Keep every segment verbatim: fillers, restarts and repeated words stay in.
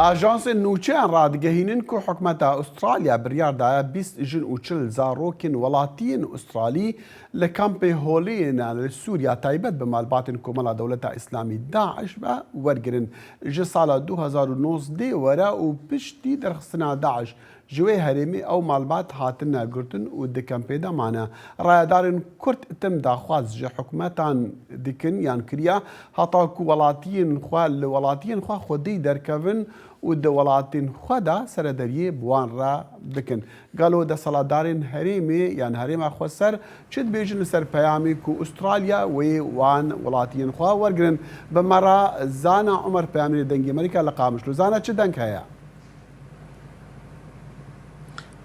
Ajansên nûçeyan radigehînin ku hikûmeta Australya biryar daye bîst jin û çil zarokên welatiyên Australî li kampê Holê yên li Sûriya taybet bi malbatên Komela Dewleta Îslamî, DAIŞ, ve wergirin. Ji sala du hezar û nozdeh were û piştî derxistina DAIŞ ji wê herêmê ew malbat hatine girtin û di kampê de mane. Rayedarên Kurd tim daxwaz ji hikûmetan dikin yan kiriya, heta ku welatiyên xwe, li welatiyên xwe xwedî derkevin û di welatên xwe de serederiyê bi wan re bikin. Gelo desthilatdarên herêmê yan herêma xweser çi dibêjin li ser peyamê ku Australya wê wan welatiyên xwe wergirin? Bi me re Zana Umer, peyamnêrê Dengê Amerîka li Qamişlo. Zana, çi deng heye?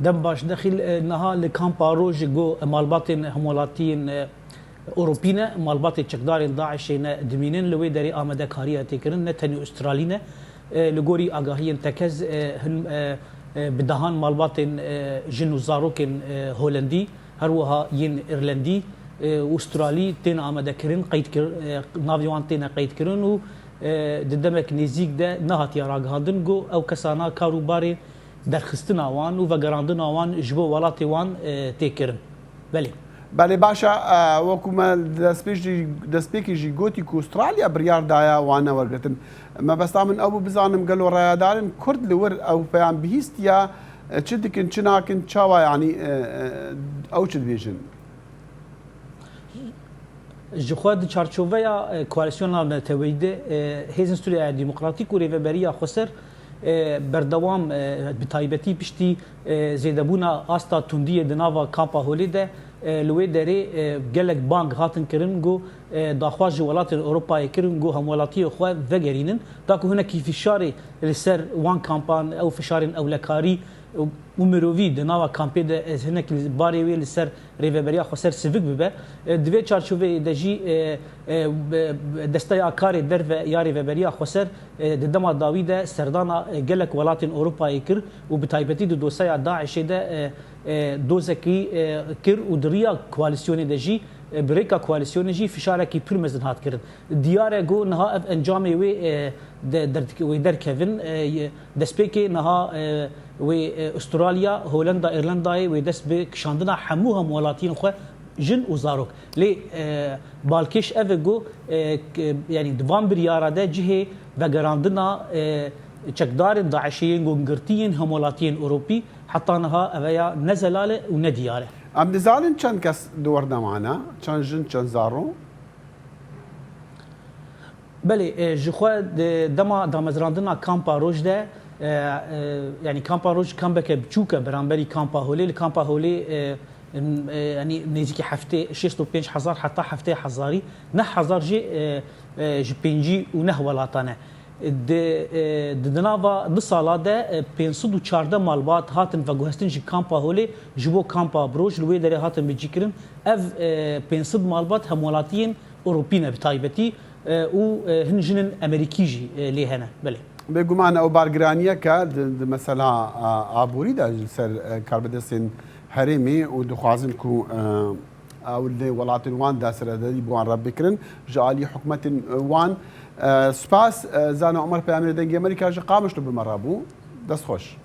Dem baş, Dexîl, e, niha li kampa Roj go malbatên hemwelatiyên, e, Ewropî ne, malbatê çekdarên DAIŞê ne dimînin, li wê derê amadekariya tê kirin, ne tenê Australî ne. E, li gorî agahiyên tekez, e, hin, e, e, bi dehan malbatên, e, jin û zarokên, e, Holendî, her wiha yên Îrlendî, e, û Australî tên amadekirin, qeyd kir, e, navê wan têne qeydkirin û, e, di demek nêzîk de nehatiye ragihandin ku ew kesana kar û barê derxistina wan û vegerandina wan ji bo welatê wan, e, tê kirin. Belê. Belê, baş e, e, wekû me destpêş jî, destpêkê jî gotî ku Australya biryar daye wan newergirtin. Mebesta min ew bû bizanim gelo rayedarên Kurd li wir ew peyam bihîstiye, e, çi dikin, çi nakin, çawa, yanî, e, e, ew çi dibêjin? Ji xwe di çarçoveya, e, Koalîsyona Neteweyî de, e, Hêzên Sûriyeya Demokratîk û Rêveberiya Xweser, e, berdewam, e, bi taybetî piştî, e, zêdebûna asta tundiyê di nava Kampa Holê de, e, li wê derê, e, gelek bang hatin kirin ku, e, daxwaz ji welatên Ewropayê kirin ku hemwelatiyê xwe vegerînin, da ku hinekî fişarê li ser wan kampan, ew fişarên ewlekarî, û mirovî di nava kampê de ez hinek li barê wê li ser Rêveberiya Xweser sivik bibe. E, di vê çarçoveyê de jî, e, e, be-, be-, desteya karê derve ya Rêveberiya Xweser, e, di dema dawî de serdana, e, gelek welatên Ewropayê kir û bi taybetî di dosyaya DAIŞê de, e, e, dozekî, e, kir û di riya koalîsyonê de jî, e, bi rêka koalîsyonê jî fişarekî pir mezin hat kirin. Diyar e ku niha ev encamê wê, e, de-, derdike-, wê derkevin, e, ye-, destpêkê niha, e, wê, e, Australya, Holenda, Îrlendayê wê dest bi kişandina hemû hemwelatiyên xwe, jin û zarok. Lê, e, balkêş ev e ku, e, k-, yanî di van biryara de cihê vegerandina, e, çekdarên DAIŞê yên ku girtî yên hemwelatiyên Ewropî heta niha ev ya ne zelal e û ne diyar e. Em dizanin çend kes di wir de mane? Çend jin, çend zaro? Belê, e, ji xwe di dema damezrandina Kampa Roj de, e, e, yanî Kampa Roj kambeke biçûk e beramberî Kampa Holê. Li Kampa Holê, e, em, e, yanî nêzîkî heftê, şêst û pênc hezar heta heftê hezarî, neh hezar jî, e, e, ji pêncî û neh welatan e. Di, e, di, di nava du sala de, e, pênc sed û çardeh malbat hatin veguhestin ji Kampa Holê ji bo Kampa Roj li wê derê hatin bicîkirin. Ev, e, pênc sed malbat hemwelatiyên Ewropî ne bi taybetî, e, û, e, hin jinên Amerîkî jî, e, lê hene. Belê. Bêguman ew bargiraniyeke di, di mesela, e, aborî de ji ser, e, karbidestên herêmê û dixwazin ku, e, ew li welatên wan de serederî bi wan re bikirin ji alî hikûmetên wan. E, spas, e, Zana Omer, peyamê Dengê Amerîka ji Qamişlo bi me re bû. Dest xweş.